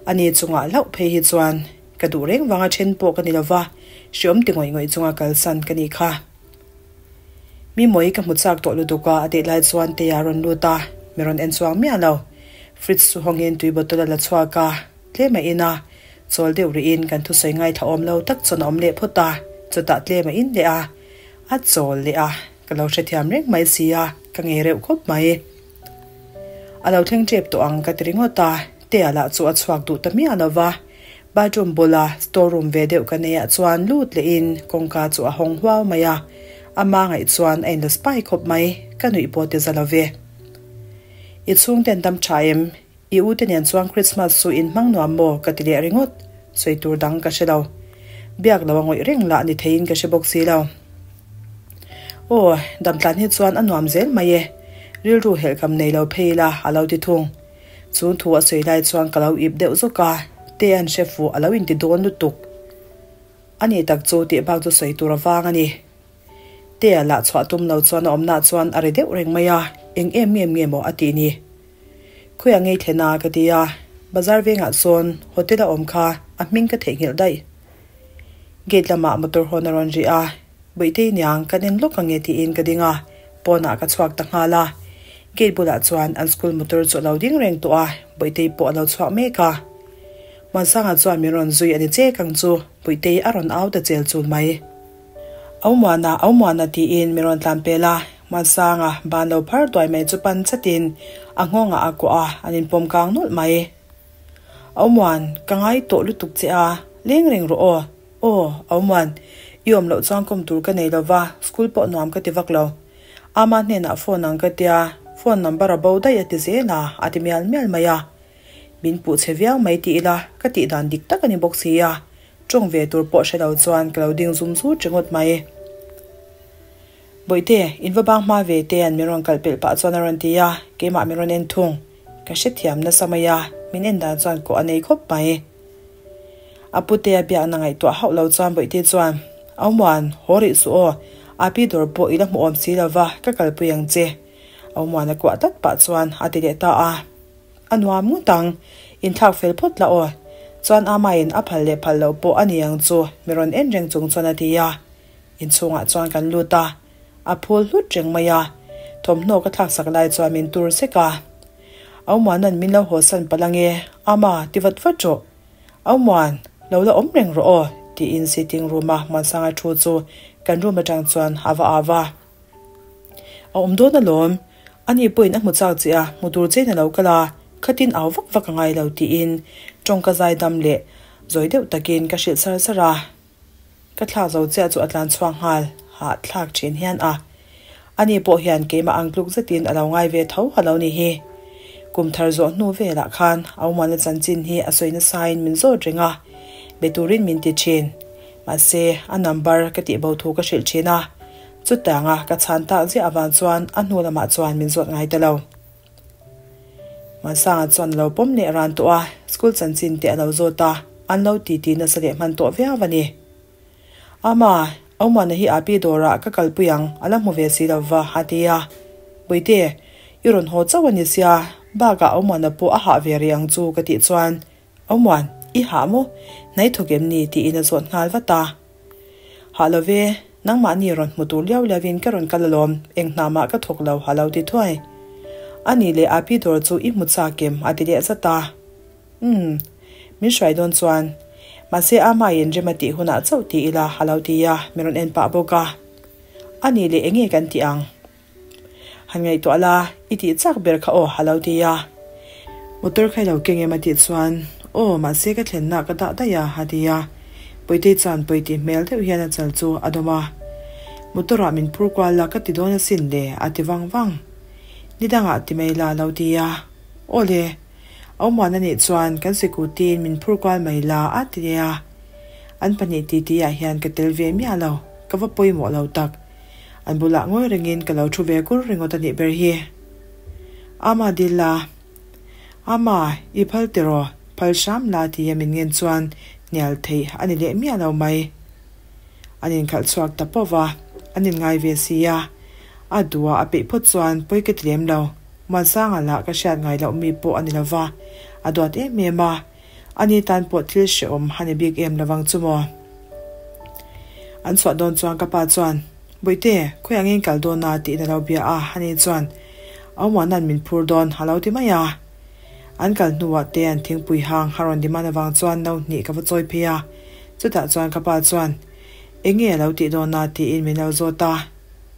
Ani chungah hlauh phei hi chuan Ka duh reng vanga then pawh ka ni lova, hreawm ti ngawih ngawih chunga kalsan ka nih kha. Mi mawi ka hmu chak tawh lutuk a, a tih lai chuan Tea a rawn lut a, mi rawn en chuang miah lo. Fridge chu hawngin tui bottle a la chhuak a, tlem a in a, chawl deuh rihin kan thusawi ngaithla awm lo tak chuan a awm leh phawt a, chutah tlem a in leh a, a chawl leh a, ka lo hrethiam reng mai si a, ka ngei reuh khawp mai. A lo thleng tep tawh ang ka ti ringawt a, Tea lah chu a chhuak duh ta miah lova, Bathroom bula store room ve deuh ka nei ah chuan lut leh in kawngka chu a hawng huau mai a, ama ngaih chuan a inla spy khawp mai, ka nuih pawh ti za lo ve. I chhungten dam tha em? I u te nen chuan Christmas chu in hmang nuam maw? ka ti leh ringawt, sawi tur dang ka hre lo. Biak lo a ngawih reng lah ni theiin ka hre bawk si lo. Aw, dam tlan hi chuan a nuam zel mai e, rilru helhkam nei lo phei ila a lo ti thung. Chu thu a sawi lai chuan ka lo ip deuh zawk a, te an hre fuh a lo inti dawn lutuk. A ni tak chu tih bak chu sawi tur a vang a ni. Te a lah chhuah tum lo chuan a awmnah chuan a ri deuh reng mai a, eng em em nge maw a tih ni. Khawiah ngei thlen a ka ti a, bazar vengah sawn hotel a awm kha a hming ka theihnghilh daih. Gate lamah motor hawn a rawn ri a, Bawihte niang kan en lawk ange tiin ka ding a, pawnah ka chhuak ta nghal a. Gate bulah chuan an school motor chu a lo ding reng tawh a, Bawihtei pawh a lo chhuak mek a. Muansanga chuan min rawn zui a ni chek ang chu, Bawihtei a rawn au ta chel chul mai. Au Muana, au Muana tiin min rawn tlan pel a, Muansanga ban lo phar duai mai chu pan chatin a nghawngah a kuah a, an inpawm kang nawlh mai. Au Muan, ka ngai tawh lutuk che a, leng reng rawh aw. Aw, Auman, i awm loh chuan kawm tur ka nei lo va, school pawh nuam ka ti vak lo. Ama hnenah phone ang ka tia, phone number a bo daih a ti zel a, a ti mial mial mai a. Min puh chhe viau mai ti ila, ka tih dan dik tak a ni bawk si a, tawng ve tur pawh hre lo chuan ka lo ding zum zut ringawt mai. Bawihte, in va bang hma ve te an min rawn kalh pelh pah chuan a rawn ti a, keimah min rawn en thung. Ka hrethiam nasa mai a, min en dan chuan kawh a nei khawp mai. A pute a biakna ngaihtuah hauh lo chuan Bawihte chuan, Aumuan, haw rih suh aw, Api dawr pawh i la hmu awm si lo va, ka kalpui ang che. Aumuan a kuah tlat pah chuan a ti leh ta a. A nuam ngawt ang, inthlak fel phawt la aw. Chuan Amaiin a phal leh phal loh pawh a ni ang chu, mi rawn en reng chung chuan a ti a. Inchhungah chuan kan lut a, a phul hlut reng mai a. Thawmhnaw ka thlaksak lai chuan min tur sek a. Aumuana'n min lo hawsan palh ange, Ama, ti vat vat rawh. Aumuan, lo la awm reng rawh aw, tiin sitting room-a Muansanga thu chu kan room atang chuan a va au a. A awm dawn alawm, ani pawhin a hmu chak che a, hmu tur chein a lo kal a, khatin au vak vak a ngai lo, tiin Tawngka zaidam leh zawi deuh takin ka hrilh sar sar a. Ka thlak zo chiah chu a tlan chhuak nghal hahthlak thin hian a. Ani pawh hian keimah ang tluk zetin a lo ngai ve tho a lo ni hi. Kum thar zawh hnu velah khan Auhmuana chanchin hi a sawi nasain min zawt reng a, be turin min ti thin. Mahse, a number ka tih bo thu ka hrilh thin a. Chutianga ka chhan tak ziah avang chuan a hnu lamah chuan min zawt ngai ta lo. Hmansanga chuan a lo pawm leh ran tawh a, school chanchin te a lo zawt a, an lo titi nasa leh hman tawh viau a ni. Ama, Auhmuana hi Api dawrah ka kalpui ang, a la hmu ve si lo va, a ti a. Puite, i rawn haw chauh a ni sia, bakah Auhmuana pawh a hah ve rih ang chu ka tih chuan, Auhmuan, i hah maw? Hnai thawk em ni? tiin a zawt nghal vat a. Hah lo ve, nangmahni rawn hmu tur liau liau in ka rawn kal alawm, eng hna mah ka thawk lo ha lo ti thuai. A nih leh Api dawr chu i hmu chak em? a ti leh zat a. Umm, min hruai dawn chuan. Mahse Amaiin rem a tih hunah chauh ti ila a lo ti a, min rawn en pah bawk a. A nih leh enge kan tih ang? Han ngaihtuah la, i tih chak ber kha aw a lo ti a. Motor kha i lo keng em a tih chuan, Aw, mahse ka thlenna ka dah daih a, a ti a. Puitei chuan pawi tih hmel deuh hian a chal chu a dawm a. Motor ah min phur kual la ka ti dawn asin le, a ti vang vang. Ni dangah ti mai la a lo ti a. Aw le, Auhmuan a nih chuan kan sikutiin min phur kual mai la a ti leh a. An pahnih titi ah hian ka tel ve miah lo, ka va pawimawh lo tak. An bulah ngawi rengin ka lo thu ve kur ringawt a nih ber hi. Ama dil la. Ama, i phal tiraw? Phal hram la ti a min ngen chuan hnial theih a ni leh miah lo mai. An inkhalh chhuak ta pawh va, an inngai ve si a. A duha a peih phawt chuan pawi ka ti lem lo. Muansanga lah ka hriat ngai loh mi pawh a ni lo va, a duat em em a. Ani tan pawh thil hrehawm a ni bik em lovang chu maw? An chhuah dawn chuan ka pa chuan, Bawihte, khawi angin kal dawn a? tiin a lo bia a, ani chuan, Auhmuana'n min phur dawn, a lo ti mai a. An kal hnuah te an thingpui hang a rawn demand avang chuan no hnih ka va chawi phei a, chutah chuan ka pa chuan, Eng nge a lo tih dawn a? tiin min lo zawt a.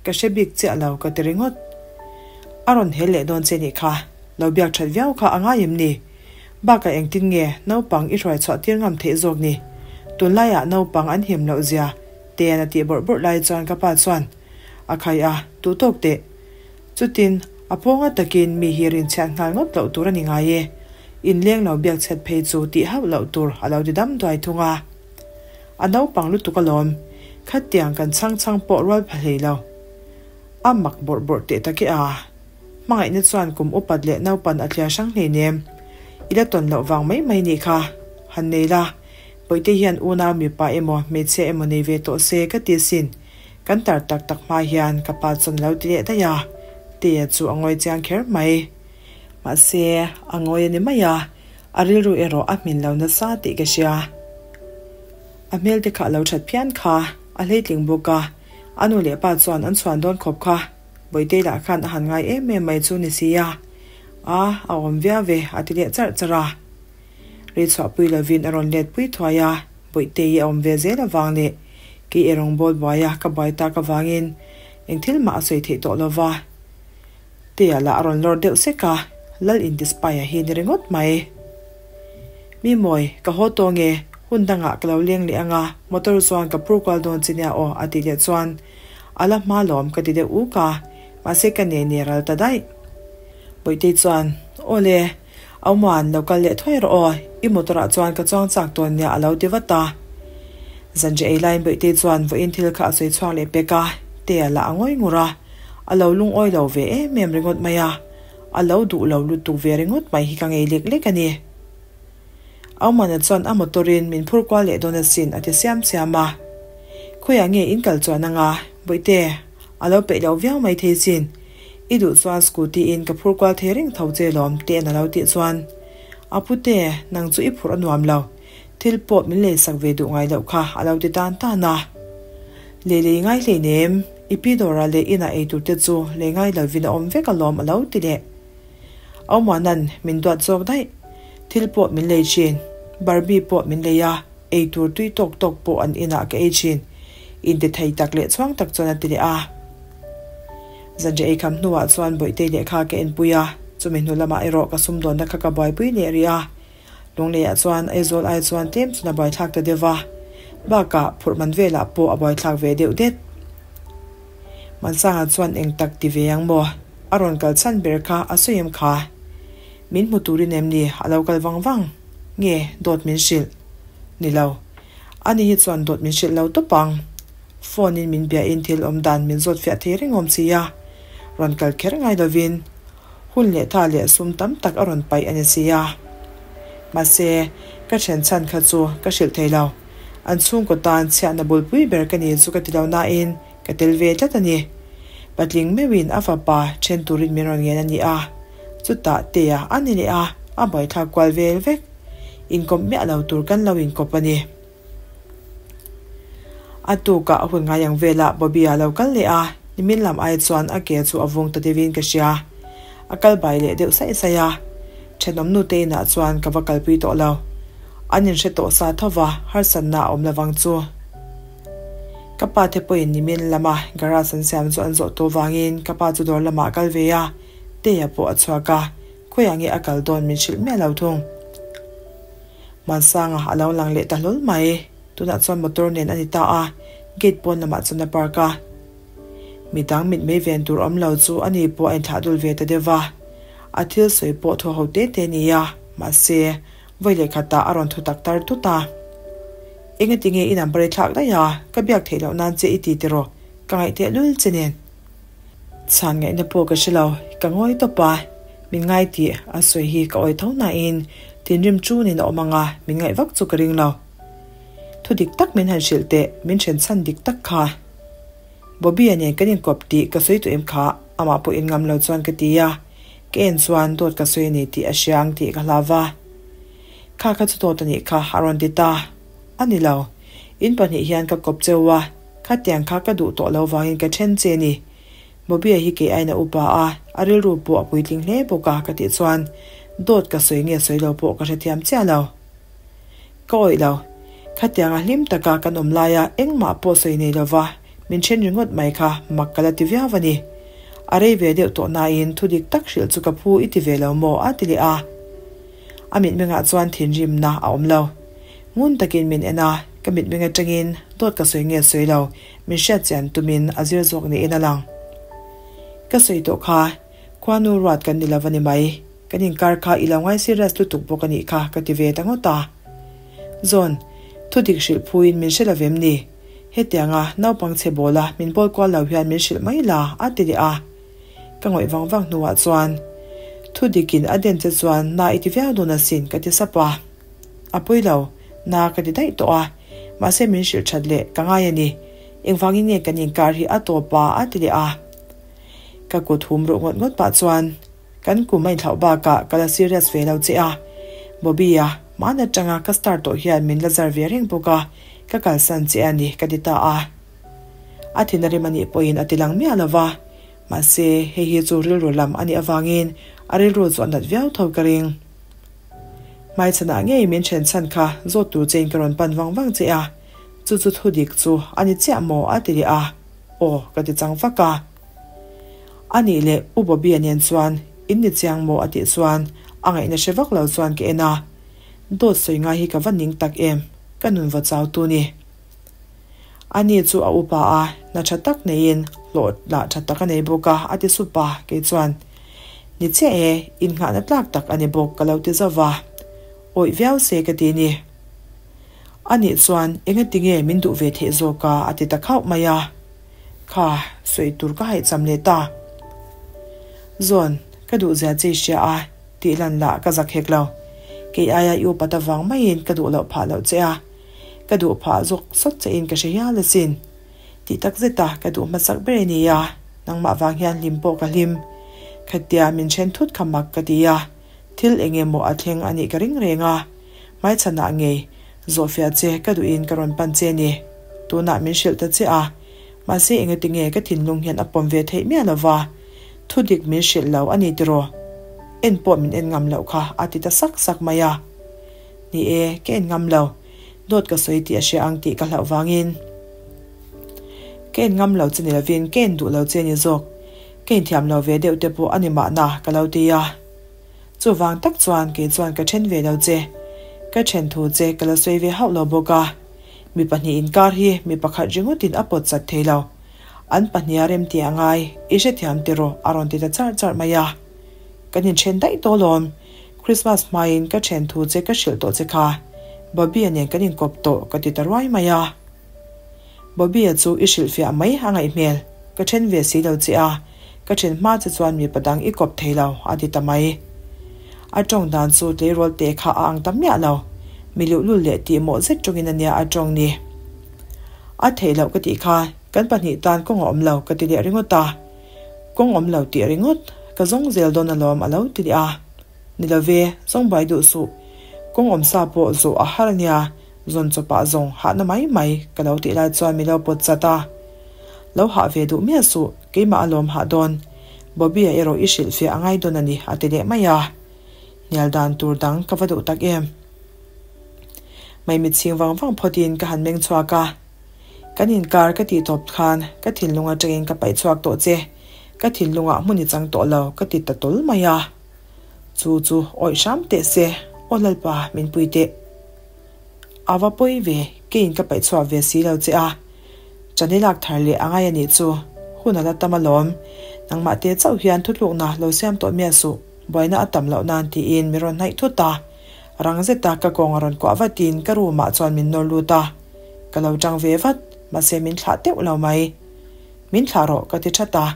Ka hre bik chiah lo ka ti ringawt. A rawn hel leh dawn che nih kha, lo biak that viau kha a ngai em ni? Bakah engtin nge naupang i hruai chhuah tir ngam theih zawk ni? Tunlaiah naupang an him loh zia te'n a tih bawrh bawrh lai chuan ka pa chuan a khai a, duh tawk teh. Chutin a pawnga takin mi hi rinchhiat nghal ngawt loh tur a ni ngai e. Inleng lo biak chhet phei chu tih hauh loh tur a lo ti dam duai thung a. A naupang lutuk alawm, khatiang kan chhang chhang pawh rual pha hlei lo. A mak bawrh bawrh teh tak e a. Hmangaihna chuan kum upat leh naupan a thliar hrang hleinem. I la tawn loh vang mai mai nih kha. Han nei la, Bawihte hian unau mipa emaw hmeichhia emaw nei ve tawh se ka ti asin. Kan tar tak tak hma hian ka pa chuan a lo ti leh daih a. Tea chu a ngawi chiang kher mai. Mahse, a ngawi a ni mai a, a rilru erawh a hmin lo nasa tih ka hria. A hmel te kha a lo that phian kha, a hleitling bawk a, a nu leh pa chuan an chhuan dawn khawp kha. Bawitei lah khan a han ngai em em mai chu ni si a, A, a awm viau ve, a ti leh charh charh a. Rei chhuahpui lovin a rawn let pui thuai a, Bawitei a awm ve zel avang leh kei erawng bawl buai a ka buai tak avangin eng thil mah a sawi theih tawh lo va. Tea lah a rawn lawr deuh sek a, Lal inti spy a hi ni ringawt mai. Mi mawi, ka haw tawh nge, hun dangah ka lo leng leh anga motor chuan ka phur kual dawn che nia aw a tih leh chuan A la hma lawm ka ti deuh uk a, mahse ka ne ne ral ta daih. Bawihtei chuan, Aw le, Auman, lo kal leh thuai rawh aw, i motor ah chuan ka chuang chak tawn nia a lo ti vat a. Zanriah ei laiin Bawihtei chuan vawiin thil kha a sawi chhuak leh pek a, Tea lah a ngawi ngur a, a lo lungawi lo ve em em ringawt mai a, a lo duh lo lutuk ve ringawt mai hi ka ngei lek lek a ni. Aumana chuan a motor in min phur kual leh dawn asin a ti siam siam a. Khawiah nge in kal chuan anga? Bawihte, a lo peih lo viau mai thei sin. I duh chuan scooty in ka phur kual thei reng tho che lawm te'n a lo tih chuan A pute, nang chu i phurh a nuam lo. Thil pawh min lei sak ve duh ngai loh kha a lo ti tan tan a. Lei lei ngai hleinem, i pi dawrah leh inah ei tur te chu lei ngai lovin a awm vek alawm a lo ti leh. Auhmuana'n min duat zawk daih. Thil pawh min lei thin. Barbie pawh min lei a, ei tur tui tawk tawk pawh an inah ka ei thin. Inte thei tak leh chhuang tak chuan a ti leh a. Zanriah ei kham hnuah chuan Bawihtei lehkha ka enpui a, chumi hnu lamah erawh ka sumdawnna kha ka buaipui leh rih a. Lungleiah chuan Aizawl ai chuan tlem chun a buaithlak ta deuh va, bakah phurh man velah pawh a buaithlak ve deuh det. Mansanga chuan eng tak ti ve ang maw? A rawn kal chhan ber kha a sawi em kha? Min hmu turin em ni a lo kal vang vang? Nge dawt min hrilh? Ni lo. Ani hi chuan dawt min hrilh lo tawp ang. Phone in min biahin thil awm dan min zawt fiah thei reng awm si a. Rawn kal kher ngai lovin hun leh tha leh sum tam tak a rawn paih a ni si a. Mahse, ka then chhan kha chu ka hrilh thei lo. An chhungkaw tan chhiahna bulpui ber ka ni chu ka ti lo nain ka tel ve tlat a ni. Patling meuhin a fapa then turin min rawn ngen a ni a. Chutah Tea a ni leh a, a buaithlak kual vel vek. Inkawp miah lo tur kan lo inkawp a ni. A tukah a hun ngai ang velah Bobby a lo kal leh a, nimin lam ai chuan a ke chu a vung ta deuhin ka hria. A kal bai leh deuh saih saih a, thenawm nute inah chuan ka va kalpui tawh lo. An inhre tawh sa tho va, harsatna a awm lovang chu. Ka pa te pawhin nimin lama garage an siam chu an zawh tawh vangin ka pa chu dawr lamah a kal ve a, Tea pawh a chhuak a, khawiah nge a kal dawn min hrilh miah lo thung. Hmansanga a lo lang leh ta hlawl mai. Tunah chuan motor nen a ni ta a, gate pawn lamah chuan a park a. Midang mitmei ven tur awm lo chu ani pawh a inthlah dul ve ta deuh va. A thil sawi pawh thaw ho te te a ni a, mahse, vawi leh khatah a rawn thu tak tar tut a. Engati nge i number i thlak daih a, ka biak theih loh nan che i ti tiraw, ka ngaih teh lul che nen. Chhan ngaihna pawh ka hre lo, ka ngawi tawp a, min ngai tih a sawi hi ka awi tho nain thinrim chunin a awm ang a, min ngaih vak chu ka ring lo. Thu dik tak min han hrilh teh, min then chhan dik tak kha. Bobby-a nen kan inkawp tih ka sawi tawh em kha, amah pawh in ngam lo chuan ka ti a, ka en chuan dawt ka sawi a ni tih a hria ang tih ka hlau va. Kha kha chu dawt a nih kha, a rawn ti ta. A ni lo, in pahnih hian ka kawp cheu a, Khatiang kha ka duh tawh lo vangin ka then che ni. Bobby-a hi kei aiin a upa a, a rilru pawh a puitling hle bawk a ka tih chuan dawt ka sawi nge sawi lo pawh ka hrethiam chiah lo. Ka awih lo. Khatianga hlim taka kan awm laia engmah pawh sawi nei lova min then ringawt mai kha mak ka la ti viau a ni. A rei ve deuh tawh nain thu dik tak hrilh chu ka phu i ti ve lo maw a ti leh a. A mitmengah chuan thinrimna a awm lo. Ngun takin min en a, ka mitmeng atangin dawt ka sawi nge sawi lo, min hriat chian tumin a zir zawk niin a lang. Ka sawi tawh kha, khuanu ruat kan ni lo a ni mai, kan inkar kha i lo ngai serious lutuk bawk a nih kha ka ti ve ta ngawt a. Zawn, thu dik hrilh phuin min hre lo vem ni? Hetianga naupang chhe bawla min bawl kual lo hian min hrilh mai la a ti leh a. Ka ngawih vang vang hnuah chuan, Thu dikin a den che chuan na i ti viau dawn asin ka ti sap a. A pawi lo, na ka ti daih tawh a, mahse min hrilh that leh ka ngai a ni. Engvangin nge kan inkar hi a tawp a a ti leh a. Ka kut hum ruh ngawt ngawt pah chuan kan kum a inthlauh bakah ka la serious ve lo che a. Bobby-a hmaan atanga ka star tawh hian min la zar ve reng bawk a, ka kalsan che a ni ka ti ta a. A thin a rim a nih pawhin a ti lang miah lo va, mahse hei hi chu rilru lam a nih avangin a rilru chu a nat viau tho ka ring. Hmaichhanah ngei min then chhan kha zawt tur chein ka rawn pan vang vang che a, chu chu thu dik chu a ni chiah maw a ti leh a, aw ka ti chang vak a. A nih leh U Bobby-a nen chuan in ni chiang maw a tih chuan a ngaihna hre vak lo chuan ka en a, dawt sawi ngai hi ka va ning tak em, ka nun va chau tu ni. Ani chu a upa a, hna tha tak neiin hlawh lah tha tak a nei bawk a, a ti sup a, kei chuan, Ni chiah e, innghahna tlak tak a ni bawk ka lo ti zauh va, awih viau se ka ti ni. Anih chuan engati nge min duh ve theih zawk a, a ti ta khauh mai a. Kha, sawi tur ka haihcham leh ta. Zawn, ka duh zia che i hria a, tih lan lah ka zak hek lo. Kei aia i upat avang maiin ka duh loh phah loh che a. Ka duh phah zawk sawt che in ka hre hial asin. Tih tak zet a, ka duh hmasak ber i ni a, nangmah vang hian hlim pawh ka hlim. Khatia min then thut kha mak ka ti a, thil eng emaw a thleng a nih ka ring reng a. Hmaichhanah ngei, zawhfiah che ka duhin ka rawn pan che ni. Tunah min hrilh ta che a, mahse engati nge ka thinlung hian a pawm ve theih miah lo va, thu dik min hrilh lo a ni tiraw? En pawh min en ngam loh kha a ti ta sak sak mai a. Ni e, ka en ngam lo. Dawt ka sawi tih a hria ang tih ka hlauh vangin. Ka en ngam lo che ni lovin ka en duh lo che ni zawk. Ka inthiam lo ve deuh te pawh a ni mahna ka lo ti a. Chuvang tak chuan kei chuan ka then ve lo che. Ka then thu che ka la sawi ve hauh lo bawk a, mi pahnih inkar hi mi pakhat ringawtin a pawt chat thei lo. An pahniha rem tih a ngai, i hrethiam tiraw a rawn ti ta charh charh mai a. Kan inthen daih tawh alawm, Christmas hmain ka then thu che ka hrilh tawh che kha, Bobby-a nen kan inkawp tawh ka ti ta ruai mai a. Bobby-a chu i hrilhfiah mai a ngaih hmel, ka then ve si lo che a, ka then hma che chuan mipa dang i kawp thei lo a ti ta mai. A tawng dan chu tleirawl te kha a ang ta miah lo, mi luhlul leh tihmawh zet tawngin a nia a tawng ni. A theih loh ka tih kha kan pahnih tan kawng a awm lo ka ti leh ringawt a, kawng awm lo tih ringawt ka zawng zel dawn alawm a lo ti leh a, ni lo ve, zawng buai duh suh, kawng awm sa pawh zawh a har a nia, Zawn chawpah zawng hahna mai mai ka lo tih lai chuan mi lo pawt chat a. Lo hah ve duh miah suh, keimah a lawm hah dawn. Bobby-a erawh i hrilhfiah a ngai dawn a ni a ti leh mai a. Hnial dan tur dang ka va duh tak em. Maimit chhing vang vang phawtin ka han meng chhuak a. Kan inkar ka tih tawp khan ka thinlung atangin ka paih chhuak tawh che, ka thinlungah hmun i chang tawh lo ka ti ta tawl mai a. Chu chu awih hram teh se, aw Lalpa min pui teh. A va pawi ve, keiin ka paih chhuak ve si lo che a. Chani lak thar leh a ngai a nih chu, hun a la tam alawm. Nangmah te chauh hian thutlukna lo siam tawh miah suh, buaina a tam loh nan tiin mi rawn hnaih thut a. Rang zeta ka kawng a rawn kuah vatin ka room ah chuan min nawr lut a. Ka lo tang ve vat, mahse min thlah teuh lo mai. Min thlah rawh ka ti that a.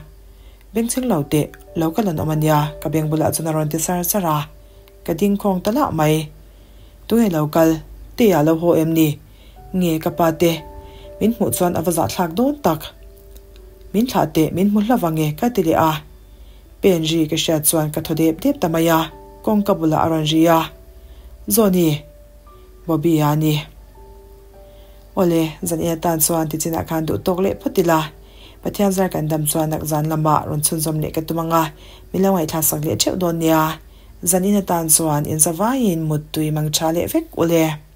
Bengchheng lo teh, lo ka lan awm a nia ka beng bulah chuan a rawn ti sar sar a. Ka ding khawng ta lah mai. Tunge lo kal? Te ah lo haw em ni? Nge ka pa te? Min hmuh chuan a va zahthlak dawn tak. Min thlah teh min hmu hlauh ange ka ti leh a. Pen ri ka hriat chuan ka thaw dep dep ta mai a, kawngka bulah a rawn ri a. Zawni! Bobby a ni. Awle, zan in atan chuan tichinah khan duh tawk leh phawt ila. Pathian zar kan dam chuan nak zan lamah rawn chhunzawm leh ka tum anga, min lo ngaihthlak sak leh theuh dawn nia. Zan in atan chuan in zavaiin muttui mang tha leh vek ule.